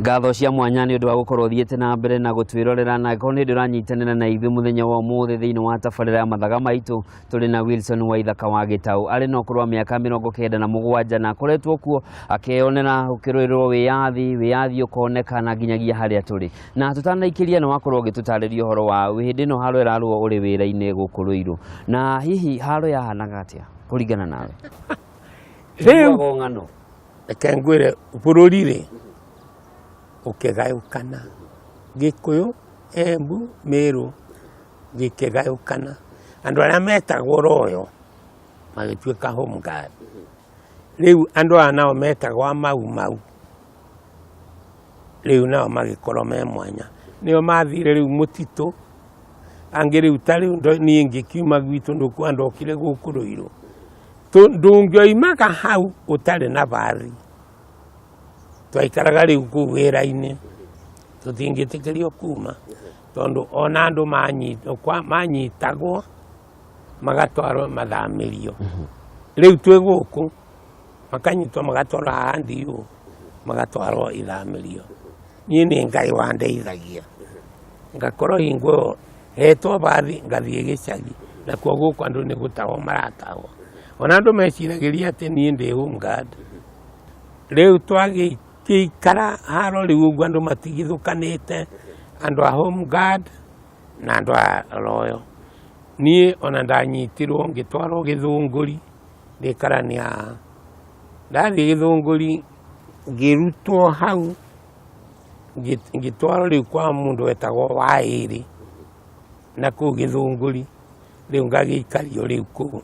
Ngatho cia mwanya nĩ ũndũ wa gũkorwo ũthiĩte na mbere na gũtwĩrorera, na angĩkorwo nĩ hĩndĩ ũranyitanĩra na ithuĩ mũthenya wa ũmũthĩ thĩinĩ wa tabarĩra ya Mathaga Maitũ, tũrĩ na Wilson Waithaka wa Gĩtaũ, arĩ na ũkũrũ wa mĩaka 97 na akoretwo kuo akeyonera gũkĩrũĩrĩrwo wĩyathi, wĩyathi ũkoneka na nginyagia harĩa tũrĩ. Na tũtanaikĩria nĩ wakorwo ũgĩtũtarĩria ũhoro wa hĩndĩ ĩno haro ĩrarũo ũrĩ wĩra-inĩ gũkũ Rũirũ, na hihi haro yahanaga atĩa kũringana nawe? Rĩu Tũiguaga o ng'ano. Reke ngwĩre, bũrũri rĩ ũkĩgayũkana, Gĩkũyũ, Embu, Mĩrũ gĩkĩgayũkana. Andũ arĩa metagwo Royal magĩtuĩka Home Guard. Rĩu andũ aya nao metagwo a Mau Mau, rĩu nao magĩkorwo me mwanya. Nĩo mathire rĩu mũtitũ, angĩ rĩu ta rĩu niĩ ngĩkiuma gwitũ nĩkuo ndokire gũkũ Rũirũ. Ndũngĩoimaga hau ũtarĩ na bathi. Twaikaraga rĩu kũu wĩra-inĩ, tũtingĩtĩkĩrio kuma, tondũ ona andũ manyitagwo magatwarwo mathamĩrio. Rĩu twĩ gũkũ, makanyitwo magatwarwo haha NDU, magatwarwo ithamĩrio. Niĩ nĩ Ngai wandeithagia, ngakorwo hingo ĩyo hetwo bathi ngathiĩ gĩcagi, nakuo gũkũ andũ nĩ gũtahwo maratahwo. Ona andũ meciragĩria atĩ niĩ ndĩ Home Guard. Rĩu twagĩikara haro rĩu ũguo andũ matigithũkanĩte, andũ a Home Guard na andũ a Royal. Niĩ ona ndanyitirwo ngĩtwarwo Gĩthũngũri ndĩkarania haha. Ndathiĩ Gĩthũngũri ngĩrutwo hau ngĩtwarwo rĩu kwa mũndũ wetagwo Waĩrĩ na kũu Gĩthũngũri, rĩu ngagĩikario rĩu kũu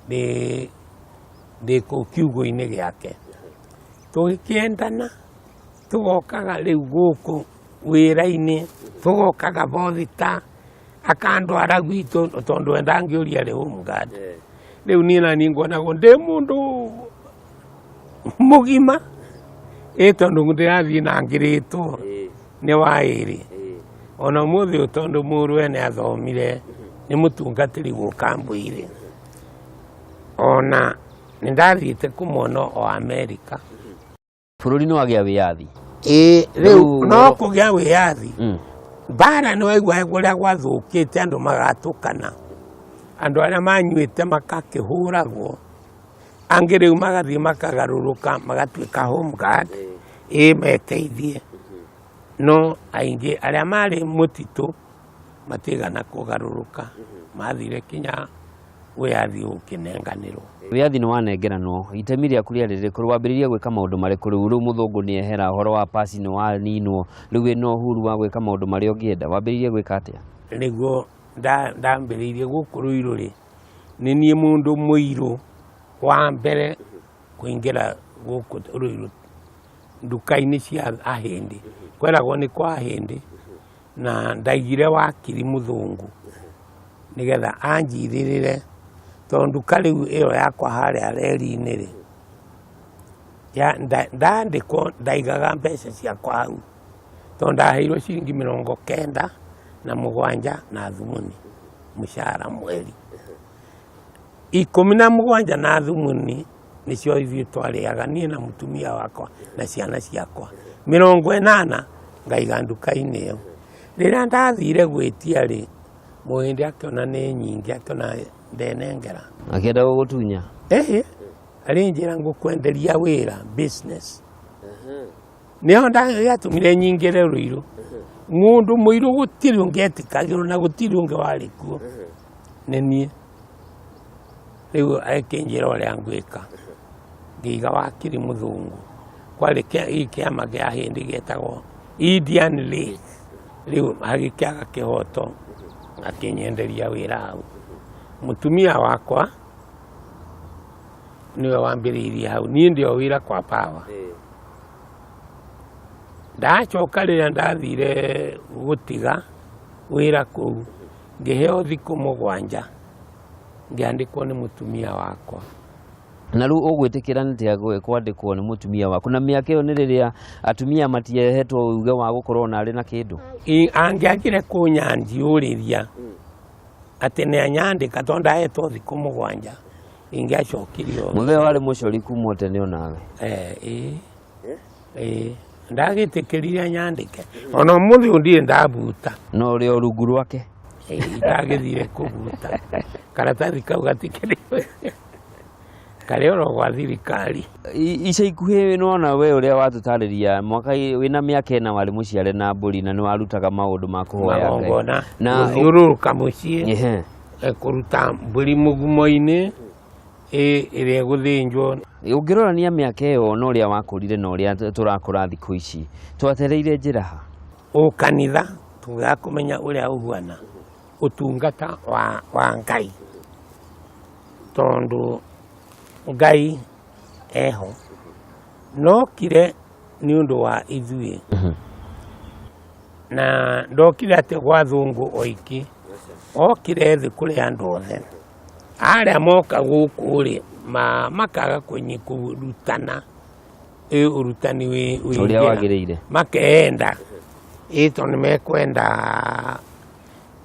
ndĩ kũu kiugũ-inĩ gĩake. Tũgĩkĩendana tũgokaga rĩu gũkũ wĩra-inĩ, tũgokaga bothita, akandwara gwitũ tondũ we ndangĩũria arĩ Home Guard. Rĩu niĩ naniĩ nguonagwo ndĩ mũndũ mũgima ĩ tondũ ndĩrathiĩ na ngĩrĩtwo nĩ Waĩrĩ. Ona ũmũthĩ ũyũ tondũ mũrũwe nĩ athomire nĩ mũtungatĩri gũka Mbũirĩ, ona nĩ ndathiĩte kũmwona o Amerika. Bũrũri nĩ wagĩa wĩyathi. Ĩĩ rĩu no kũgĩa wĩyathi. Mbara nĩ waigua ũrĩa gwathũkĩte, andũ magatũkana, andũ arĩa manyuĩte magakĩhũragwo, angĩ rĩu magathiĩ makagarũrũka magatuĩka Home Guard, ĩĩ meteithie. No aingĩ arĩa marĩ mũtitũ matigana kũgarũrũka, mathire kinya wĩyathi ũkĩnenganĩrwo. Wĩyathi nĩ wanengeranwo, itemi rĩaku rĩarĩ rĩrĩkũ? Wambĩrĩirie gwĩka maũndũ marĩkũ rĩu? Rĩu mũthũngũ nĩ ehera, ũhoro wa pasi nĩ waninwo, rĩu wĩna ũhuru wa gwĩka maũndũ marĩa ũngĩenda. Wambĩrĩirie gwĩka atĩa? Nĩguo ndambĩrĩirie gũkũ Rũirũ rĩ, nĩ niĩ mũndũ mũirũ wa mbere kũingĩra gũkũ Rũirũ nduka-inĩ cia Ahĩndĩ. Kweragwo nĩ kwa Ahĩndĩ, na ndaigire wakiri mũthũngũ nĩgetha anjirĩrĩre, tondũ nduka rĩu ĩyo yakwa harĩa reri-inĩ rĩ, ndandĩkwo ndaigaga mbeca ciakwa hau, tondũ ndaheirwo ciringi 97 na thumuni mũcara mweri. 17 na thumuni nĩcio ithuĩ twarĩaga, niĩ na mũtumia wakwa na ciana ciakwa. 80 ngaiga nduka-inĩ ĩyo. Rĩrĩa ndathire gwĩtia rĩ, mũhĩndĩ akĩona nĩ nyingĩ, akĩona ndenengera. Akĩenda gũgũtunya? Ĩhĩ, arĩnjĩra ngũkwenderia wĩra, business. Nĩho yatũmire nyingĩre Rũirũ. Mũndũ mũirũ gũtirĩ ũngĩ etĩkagĩrwo na gũtirĩ ũngĩ warĩ kuo, nĩ niĩ. Rĩu akĩnjĩra ũrĩa ngwĩka, ngĩiga wakiri mũthũngũ. Kwarĩ kĩama kĩa Ahĩndĩ gĩetagwo Indian League. Rĩu hagĩkĩaga kĩhoto, akĩnyenderia wĩra hau. Mũtumia wakwa nĩwe wambĩrĩirie hau, niĩ ndĩ o wĩra kwa power. Ndacoka rĩrĩa ndathire gũtiga wĩra kũu, ngĩheo thikũ 7, ngĩandĩkwo nĩ mũtumia wakwa. Na rĩu ũgwĩtĩkĩra atĩa kwandĩkwo nĩ mũtumia waku? Na mĩaka ĩyo nĩ rĩrĩa atumia matiahetwo uge wa gũkorwo ona arĩ na kĩndũ? Angĩagire kũnyanjiũrĩria atĩ nĩ anyandĩka, tondũ ndahetwo thikũ 7, ingĩacokirio. Mũthee warĩ mũcori kuma o tene onawe? Ĩĩ. Ĩĩ. Ndagĩtĩkĩrire nyandĩke ona ũmũthĩ ũyũ ndirĩ ndabuta. No ũrĩ o rungu rwake. Ndagĩthire kũbuta karatathi kau gatikĩrĩ karĩ oro gwa thirikari. Ica ikuhĩ nĩwona we ũrĩa watũtarĩria mwaka wĩna mĩaka 4 warĩ mũciare na mbũri na nĩwarutaga maũndũ ma kũhoya Ngai. Magongona Na gũthiũrũrũka mũciĩ, Ehe. kũruta mbũri mũgumo-inĩ ĩrĩa ĩgũthĩnjwo. Ũngĩrorania mĩaka ĩyo na ũrĩa wakũrire na ũrĩa tũrakũra thikũ ici, twatereire njĩra ha? Ũkanitha tũgaga kũmenya ũrĩa ũhuana ũtungata wa Ngai, tondũ Ngai eho nokire nĩ ũndũ wa ithuĩ, na ndokire atĩ gwa thũngũ oiki, okire thĩ kũrĩ andũ othe arĩa moka gũkũ rĩ, makaga kũrutana ũrutani wĩ ũrĩa njĩra. Wagĩrĩire. Makeenda tondũ nĩ mekwenda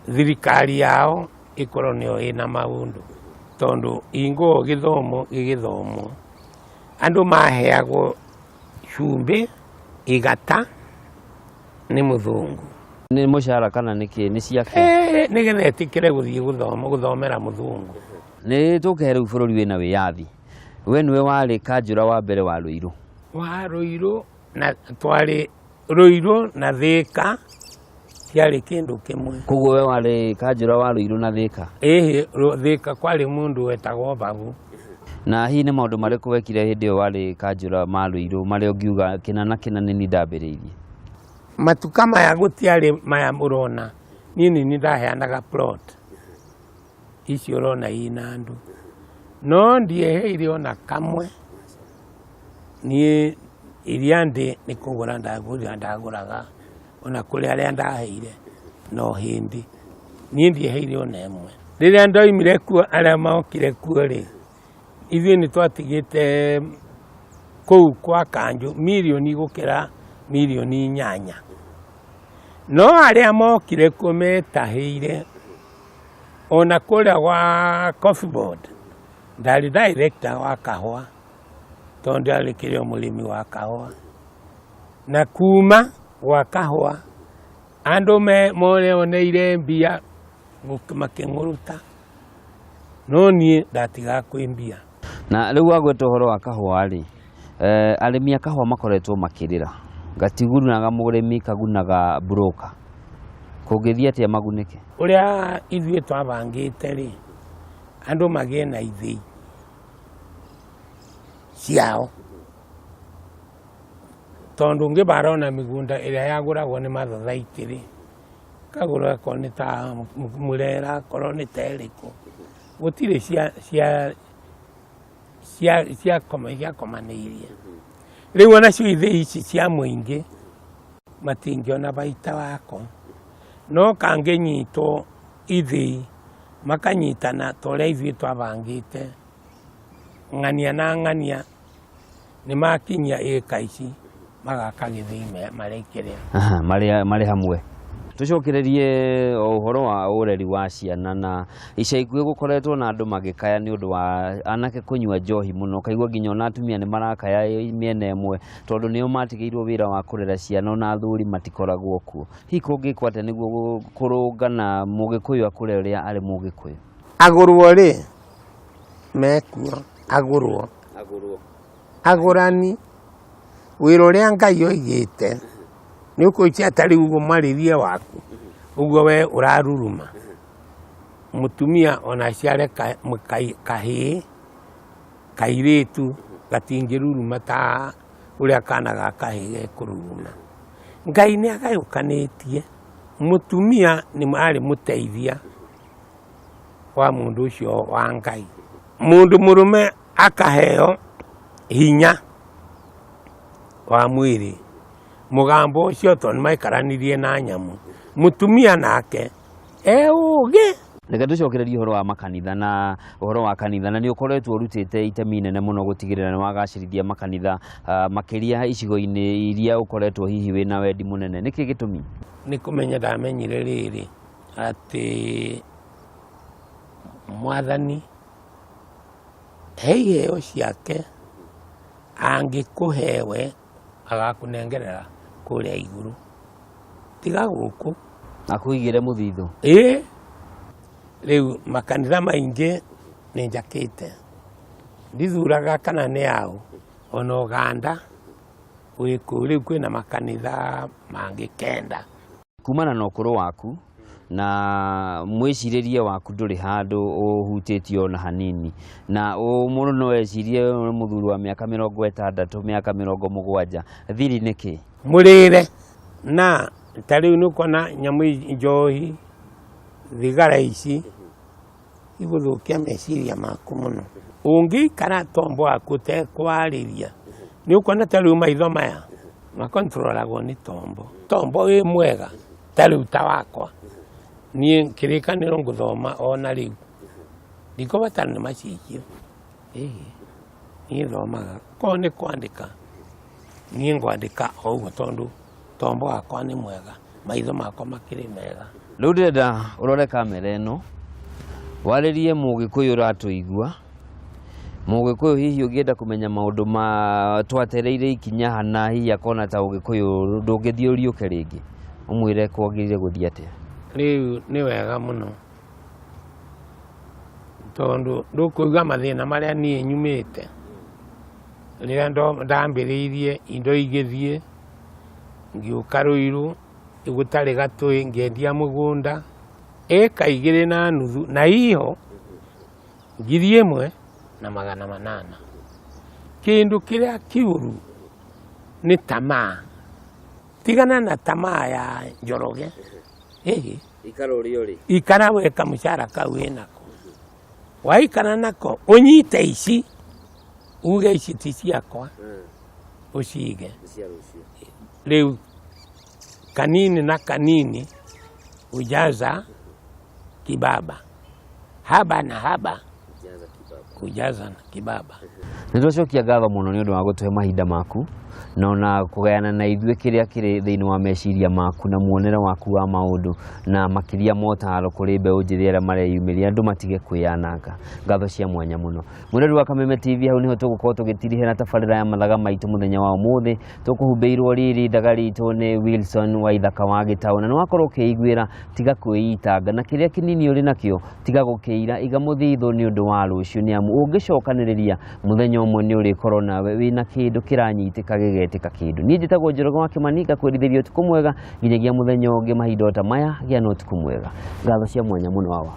thirikari yao ĩkorwo nĩyo ĩna maũndũ, tondũ hingo gĩthomo gĩgĩthomwo andũ maheagwo cumbĩ igata nĩ mũthũngũ. Nĩ mũcara kana nĩ kĩ nĩ ciake? Nĩgetha ĩtĩkĩre gũthiĩ gũthoma gũthomera mũthũngũ. Nĩ tũke rĩu bũrũri wĩna wĩyathi, we nĩwe warĩ kanjũra wa mbere wa Rũirũ. Wa Rũirũ, na twarĩ Rũirũ na Thĩka ciarĩ kĩndũ kĩmwe. Koguo we warĩ kanjũra wa Rũirũ na Thĩka? Ĩhĩ, Thĩka kwarĩ mũndũ wetagwo Babu. Na hihi nĩ maũndũ marĩkũ wekire hĩndĩ ĩyo warĩ kanjũra ma Rũirũ marĩa ũngiuga kĩna na kĩna nĩ niĩ ndambĩrĩirie? Matuka maya gũtiarĩ maya mũrona, niĩ nĩ niĩ ndaheanaga plot icio ũrona ina andũ, no ndieheire ona kamwe. Niĩ iria ndĩ nĩ kũgũra ndagũrire, ndagũraga ona kũrĩ arĩa ndaheire, no hĩndĩ niĩ ndieheire ona ĩmwe. Rĩrĩa ndoimire kuo, arĩa mokire kuo rĩ, ithuĩ nĩ twatigĩte kũu kwa kanjũ mirioni gũkĩra mirioni 8, no arĩa mokire kuo metahĩire ona kũrĩa gwa Coffee Board. Ndarĩ director wa kahũa tondũ ndarĩ kĩrĩ o mũrĩmi wa kahũa, na kuma gwa kahũa andũ moneoneire mbia makĩng'ũrũta, no niĩ ndatigaga kwĩ mbia. Na rĩu wagweta ũhoro wa kahũa rĩ, arĩmi a kahũa makoretwo makĩrĩra gatigunaga mũrĩmi, kagunaga broker. Kũngĩthiĩ atĩa magunĩke? Ũrĩa ithuĩ twabangĩte rĩ, andũ magĩe na ithĩi ciao, tondũ ngĩbara ona mĩgũnda ĩrĩa yagũragwo nĩ mathothaitĩ rĩ, kagũra akorwo nĩ ta Mũrera, akorwo nĩ ta ĩrĩkũ, gũtirĩ cia ciakomanĩirie. Rĩu onacio ithĩi ici cia mũingĩ matingĩona baita wako, no kangĩnyitwo ithĩi makanyitana ta ũrĩa ithuĩ twabangĩte, ng'ania na ng'ania nĩ makinyia ĩka ici magaka gĩthĩi marekĩrĩa. Aha, marĩ hamwe. Tũcokererie o ũhoro wa ũreri wa ciana, na ica ikuhĩ gũkoretwo na andũ magĩkaya nĩ ũndũ wa anake kũnyua njohi mũno, ũkaigua nginya ona atumia nĩ marakaya mĩena ĩmwe tondũ nĩo matigĩirwo wĩra wa kũrera ciana, ona athuri matikoragwo kuo. Hihi kũngĩkwo atĩa nĩguo kũrũnga na mũgĩkũyũ akũre ũrĩa arĩ mũgĩkũyũ? Agũrwo rĩ mekuo, agũrwo agũrani wĩra ũrĩa Ngai oigĩte nĩ ũkũikia ta rĩu ũguo mwarĩrie waku ũguo we ũraruruma mũtumia ona aciare kahĩĩ kairĩtu gatingĩruruma ta ũrĩa kana ga kahĩĩ gekũruruma. Ngai nĩ agayũkanĩtie mũtumia nĩ arĩ mũteithia wa mũndũ ũcio wa Ngai, mũndũ mũrũme akaheo hinya wa mwĩrĩ mũgambo ũcio tondũ nĩ maikaranirie na nyamũ, mũtumia nake e ũgĩ. Reke tũcokererie ũhoro wa makanitha na ũhoro wa kanitha, na nĩ ũkoretwo ũrutĩte itemi inene mũno gũtigĩrĩra nĩ wagacĩrithia makanitha, makĩria icigo-inĩ iria ũkoretwo hihi wĩna wendi mũnene. Nĩkĩ gĩtũmi? Nĩ kũmenya ndamenyire rĩrĩ atĩ mwathani he iheo ciake angĩkũhe we agakũnengerera. Kũrĩa igũrũ tiga gũkũ. Akũigĩre mũthithũ. Ĩĩ, rĩu makanitha maingĩ nĩ njakĩte, ndithuraga kana nĩ aũ, ona Ũganda wĩ kũu, rĩu kwĩna makanitha mangĩ 9. Kumana na ũkũrũ waku na mwĩcirĩrie waku, ndũrĩ handũ ũhutĩtio ona hanini, na mũndũ no ecirie nĩ mũthuri wa mĩaka 60, mĩaka 70. Thiri nĩ kĩ? Mũrĩre na ta rĩu nĩ ũkuona nyamũ njohi, thigara ici igũthũkia meciria maku mũno. Ũngĩikara tombo waku ũtekwarĩria, nĩ ũkuona ta rĩu maitho maya makontrolagwo nĩ tombo. Tombo wĩ mwega ta rĩu ta wakwa, niĩ kĩrĩkanĩro ngũthoma ona rĩu ndikũbatara nĩ macicio. Ĩĩ, niĩ thomaga korwo nĩ kwandĩka, niĩ ngwandĩka o ũguo tondũ tombo wakwa nĩ mwega, maitho makwa makĩrĩ mega. Rĩu ndĩrenda ũrore kamera ĩno, warĩrie Mũgĩkũyũ ũratũigua, Mũgĩkũyũ hihi ũngĩenda kũmenya maũndũ ma twatereire ikinya hana, hihi akona ta Ũgĩkũyũ ndũngĩthiĩ ũriũke rĩngĩ, ũmwĩre kwagĩrĩire gũthiĩ atĩa. Rĩu nĩ wega mũno tondũ ndũkũigua mathĩna marĩa niĩ nyumĩte rĩrĩa ndambĩrĩirie indo igĩthiĩ, ngĩũka Rũirũ gũtarĩ gatũĩ, ngĩendia mũgũnda ĩka 2.5 na iho 1800. Kĩndũ kĩrĩa kĩũru nĩ tamaa. Tigana na tamaa ya Njoroge. Ĩhĩ. Ikara ũrĩa ũrĩ. Ikara we kamũcara kau wĩnako, waikara nako ũnyite ici, uge ici ti ciakwa, ũcige. Rĩu kanini na kanini hujaza kibaba, haba na haba hujaza na kibaba. Nĩ twacokia ngatho mũno nĩ ũndũ wa gũtũhe mahinda maku na ona kũgayana na ithuĩ kĩrĩa kĩrĩ thĩinĩ wa meciria maku na muonere waku wa maũndũ, na makĩria motaro kũrĩ mbeũ njĩthĩ arĩa mareyumĩria, andũ matige kwĩyananga. Ngatho cia mwanya mũno. Mwĩrori wa Kameme TV, hau nĩho tũgũkorwo tũgĩtirihĩra tabarĩra ya Mathaga Maitũ mũthenya wa ũmũthĩ. Tũkũhumbĩirwo riri ithaga ritũ nĩ Wilson wa Ithaka wa Gĩtaũ, na nĩ wakorwo ũkĩiguĩra, tiga kwĩitanga na kĩrĩa kĩnini ũrĩ nakĩo, tiga gũkĩira, iga mũthithũ nĩ ũndũ wa rũciũ, nĩ amu ũngĩcokanĩrĩria mũthenya ũmwe nĩ ũrĩkorwo nawe wĩna kĩndũ kĩranyitĩka gĩgetĩka kĩndũ. Niĩ njĩtagwo Njoroge wa Kĩmani, ngakwĩrithĩria ũtukũ mwega nginyagia mũthenya ũngĩ mahinda o ta maya. Gĩa na ũtukũ mwega. Ngatho cia mwanya mũno, awa.